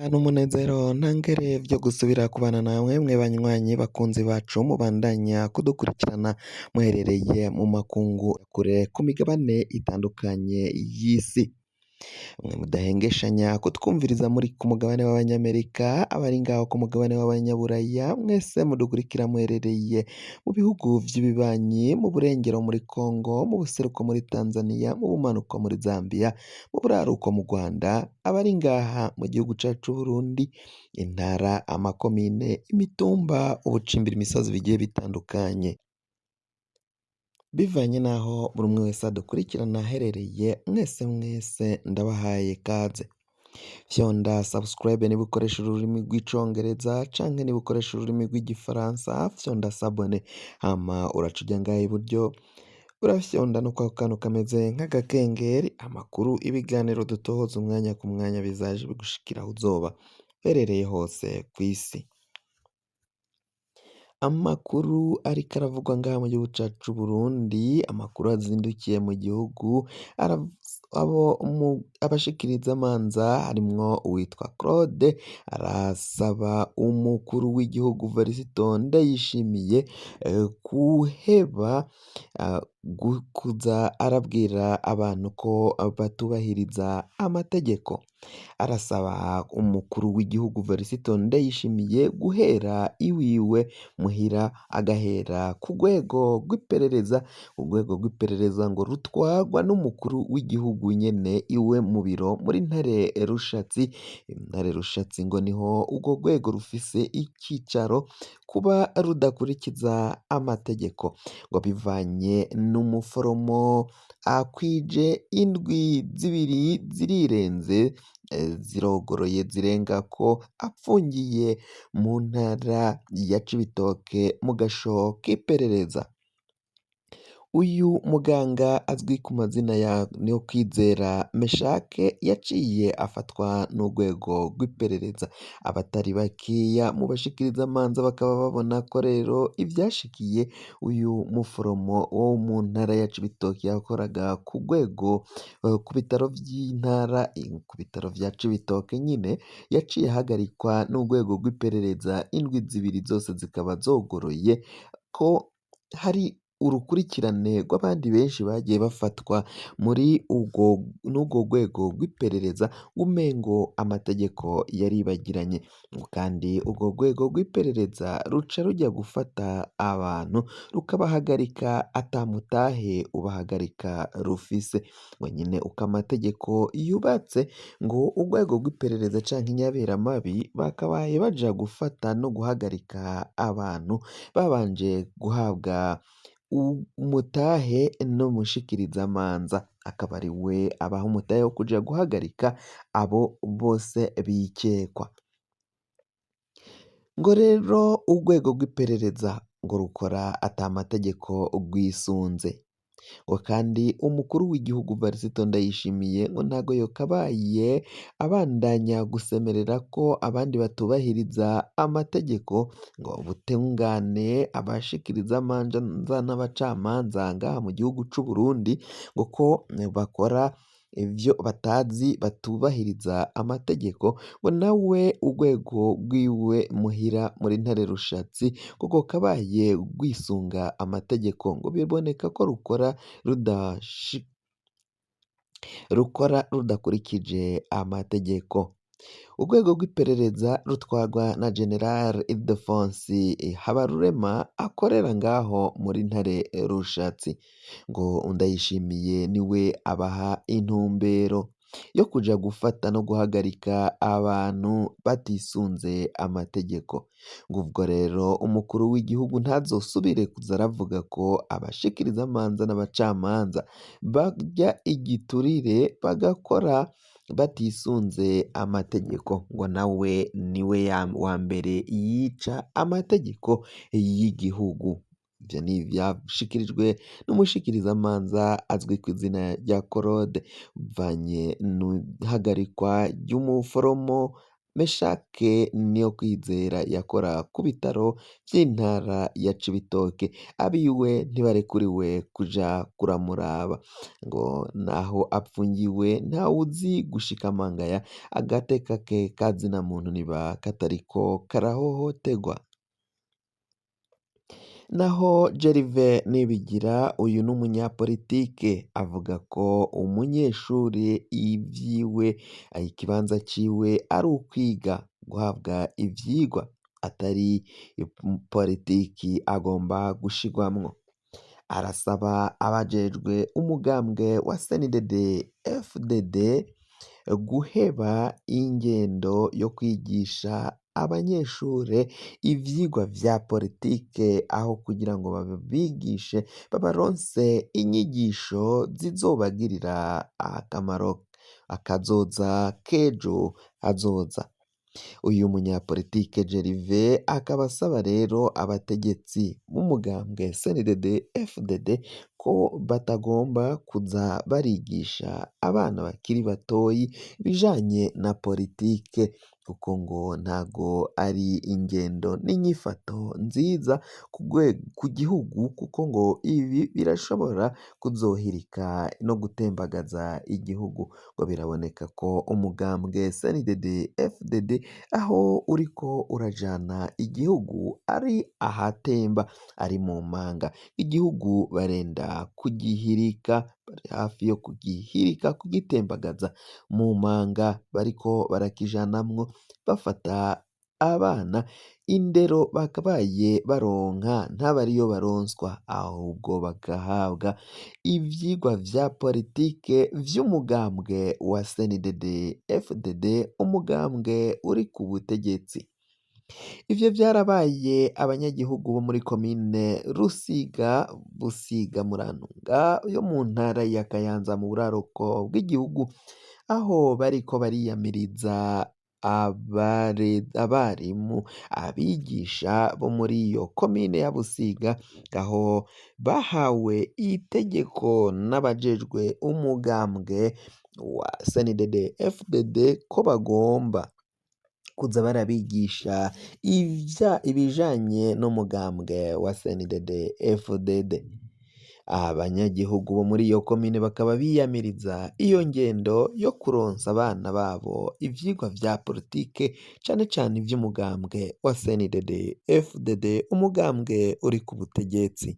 N'umunezero ntangere vyo gusubira kubana namwe mwe banywanyi bakunzi bacu mubandanya kudukurikirana muherereye mu makungu kure ku migabane itandukanye y'isi. Mwe mudahengeshanya kutwumviriza muri ku mugabane w'Abanyamerika, abari ngaho ku mugabane w'Abanyaburaya, mwese mudukurikira muherereye mu bihugu vy'ibibanyi, mu burengero muri Congo, mu buseruko muri Tanzania, mu bumanuko muri Zambia, mu buraruko mu Rwanda, abari ngaha mu gihugu cacu c'Uburundi, intara, amakomine, imitumba, ubucimbira imisozi bigiye bitandukanye. Bivanye n'aho buri umwe wese adukurikirana aherereye, mwese mwese ndabahaye kaze. Fyonda subscribe niba ukoresha ururimi rw'Icongereza canke niba ukoresha ururimi rw'Igifaransa, fyonda s'abonner, hama uraca uja ngaha iburyo, urafyonda no kwako kantu kameze nk'agakengeri, amakuru, ibiganiro dutohoza umwanya ku mwanya bizaje bigushikira aho uzoba uherereye hose kw'isi. Amakuru ariko aravugwa ngaha mu gihugu cacu c'Uburundi, amakuru azindukiye mu gihugu, abo abashikirizamanza harimwo uwitwa Claude arasaba umukuru w'igihugu Varisito Ndayishimiye guheba kuza arabwira abantu ko batubahiriza amategeko. Arasaba umukuru w'igihugu Varisito Ndayishimiye guhera iwiwe muhira, agahera ku rwego rw'iperereza, urwego rw'iperereza ngo rutwarwa n'umukuru w'igihugu nyene iwe mu biro muri Ntare Rushatsi. Ntare Rushatsi ngo niho urwo rwego rufise icicaro, kuba rudakurikiza amategeko ngo bivanye n'umuforomo akwije indwi zibiri zirirenze, zirogoroye zirengako apfungiye mu ntara ya Cibitoke mu gasho k'iperereza. Uyu muganga azwi ku mazina ya Niyokwizera Meshake yaciye afatwa n'urwego rw'iperereza. Abatari bakeya mu bashikirizamanza bakaba babona ko rero ivyashikiye uyu muforomo wo mu ntara ya Cibitoke yakoraga ku rwego ku bitaro vy'intara, ku bitaro vya Cibitoke nyine, yaciye ahagarikwa n'urwego rw'iperereza indwi zibiri zose zikaba zogoroye, ko hari urukurikirane rw'abandi benshi bagiye bafatwa muri urwo n'urwo rwego rw'iperereza, umengo amategeko yaribagiranye. Kandi urwo rwego rw'iperereza ruca rujya gufata abantu rukabahagarika ata mutahe ubahagarika rufise. Ngo nyene uko amategeko yubatse, ngo urwego rw'iperereza canke inyamiramabi bakabaye baja gufata no guhagarika abantu babanje guhabwa umutahe n'umushikirizamanza, akaba ari we abaha umutahe wo kuja guhagarika abo bose bikekwa. Ngo rero urwego rw'iperereza ngo rukora ata mategeko rwisunze. Ngo kandi umukuru w'igihugu Varisito Ndayishimiye ngo ntago yokabaye abandanya gusemerera ko abandi batubahiriza amategeko, ngo ubutungane, abashikirizamanza n'abacamanza ngaha mu gihugu c'Uburundi, ngo ko bakora ivyo batazi, batubahiriza amategeko, ngo nawe urwego rwiwe muhira muri Ntare Rushatsi ngo rwokabaye rwisunga amategeko, ngo biboneka ko rukora rudakurikije amategeko. Urwego rw'iperereza rutwarwa na General Ildefonse Habarurema akorera ngaho muri Ntare Rushatsi, ngo Ndayishimiye niwe abaha intumbero yo kuja gufata no guhagarika abantu batisunze amategeko. Ngo ubwo rero umukuru w'igihugu ntazosubire kuza aravuga ko abashikirizamanza n'abacamanza barya igiturire bagakora batisunze amategeko, ngo nawe niwe wa mbere yica amategeko y'igihugu. Ivyo ni ivyashikirijwe n'umushikirizamanza azwi kw'izina rya Claude, bivanye n'ihagarikwa ry'umuforomo Meshake Niyokwizera yakora ku bitaro vy'intara ya Cibitoke, abiwe ntibarekuriwe kuja kuramuraba, ngo naho apfungiwe ntawuzi gushika mangaya agateka ke kazina muntu niba katariko karahohoterwa. Naho Gervais Nibigira uyu n'umunyapolitike avuga ko umunyeshuri ivyiwe ikibanza ciwe ari ukwiga guhabwa ivyigwa atari politiki agomba gushigwamwo. Arasaba abajejwe umugambwe wa CNDD FDD guheba ingendo yo kwigisha abanyeshure ivyigwa vya politike aho kugira ngo babigishe babaronse inyigisho zizobagirira akamaro akazoza k'ejo hazoza. Uyu munyapolitike Gervais akaba asaba rero abategetsi b'umugambwe CNDD FDD ko batagomba kuza barigisha abana bakiri batoyi ibijanye na politike, kuko ngo ntago ari ingendo n'inyifato nziza ku gihugu, kuko ngo ibi birashobora kuzohirika no gutembagaza igihugu. Ngo biraboneka ko umugambwe CNDD FDD aho uriko urajana igihugu ari ahatemba, ari mu manga, igihugu barenda kugihirika, bari hafi yo kugihirika, kugitembagaza mu manga bariko barakijanamwo, bafata abana indero bakabaye baronka ntabe ariyo baronswa, ahubwo bagahabwa ivyigwa vya politike vy'umugambwe wa CNDD FDD, umugambwe uri ku butegetsi. Ivyo vyarabaye abanyagihugu bo muri komine Rusiga, Busiga, Murantunga yo mu ntara ya Kayanza mu buraruko bw'igihugu, aho bariko bariyamiriza abarimu, abigisha bo muri iyo komine ya Busiga, aho bahawe itegeko n'abajejwe umugambwe wa CNDD FDD ko bagomba kuza barabigisha ibijanye n'umugambwe wa CNDD FDD. Abanyagihugu bo muri iyo komine bakaba biyamiriza iyo ngendo yo kuronsa abana babo ivyigwa vya politike, cane cane ivy'umugambwe wa CNDD FDD, umugambwe uri ku butegetsi.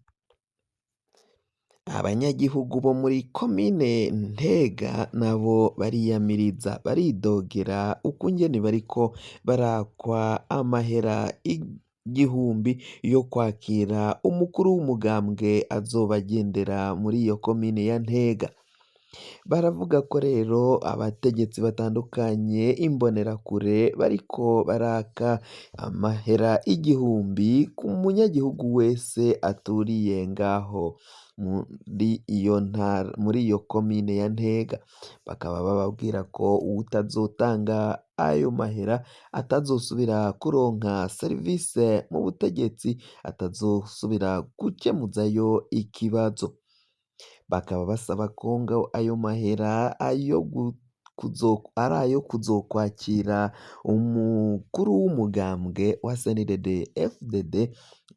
Abanyagihugu bo muri komine Ntega nabo bariyamiriza, baridogera ukungene bariko barakwa amahera igihumbi yo kwakira umukuru w'umugambwe azobagendera muri iyo komine ya Ntega. Baravuga ko rero abategetsi batandukanye imbonerakure bariko baraka amahera igihumbi ku munyagihugu wese aturiye ngaho muri iyo ntara, muri iyo komine ya Ntega. Bakaba bababwira ko uwutazotanga ayo mahera atazosubira kuronka serivise mu butegetsi, atazosubira gukemuzayo ikibazo. Bakaba basaba ko ngo ayo mahera ari ayo kuzokwakira umukuru w'umugambwe wa CNDD FDD,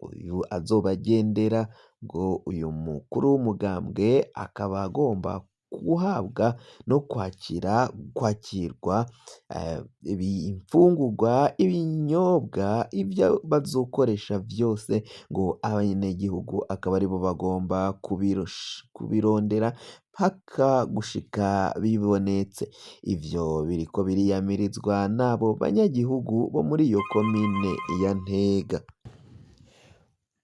uyu azobagendera, ngo uyu mukuru w'umugambwe akaba agomba guhabwa no kwakirwa imfungurwa, ibinyobwa, ivyo bazokoresha vyose, ngo abenegihugu akaba aribo bagomba kubirondera mpaka gushika bibonetse. Ivyo biriko biriyamirizwa n'abo banyagihugu bo muri iyo komine ya Ntega.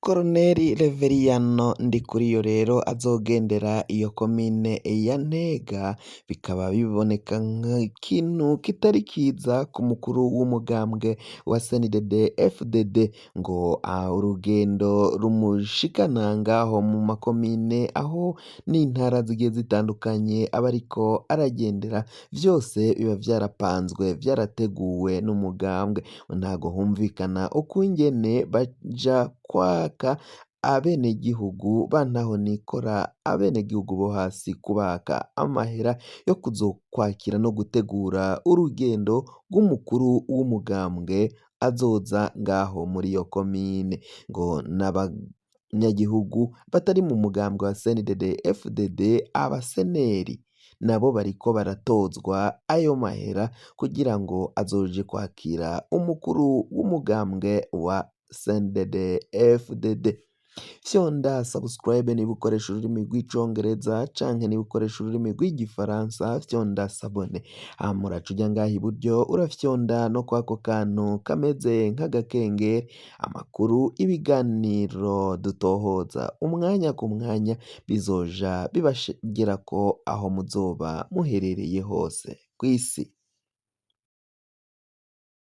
Koroneri Reveriyano Ndikuriyo rero azogendera iyo komine ya Ntega, bikaba biboneka nk'ikintu kitari kiza ku mukuru w'umugambwe wa CNDD FDD, ngo urugendo rumushikana ngaho mu makomine aho n'intara zigiye zitandukanye aba ariko aragendera, vyose biba vyarapanzwe, vyarateguwe n'umugambwe. Ntago humvikana ukungene baja kwaka Abenegihugu ba ntahonikora, abenegihugu bo hasi kubaka amahera yo kuzokwakira no gutegura urugendo rw'umukuru w'umugambwe azoza ngaho muri iyo komine. Ngo n'abanyagihugu batari mu mugambwe wa CNDD FDD, abaseneri nabo bariko baratozwa ayo mahera kugira ngo azoje kwakira umukuru w'umugambwe wa CNDD FDD. Fyonda subscribe niba ukoresha ururimi rw'icongereza, canke niba ukoresha ururimi rw'igifaransa fyonda s'abonner. Hama uraca uja ngaha iburyo, urafyonda no kwako kantu kameze nk'agakengeri. Amakuru, ibiganiro dutohoza umwanya ku mwanya bizoja bibashigerako aho muzoba muherereye hose kw'isi.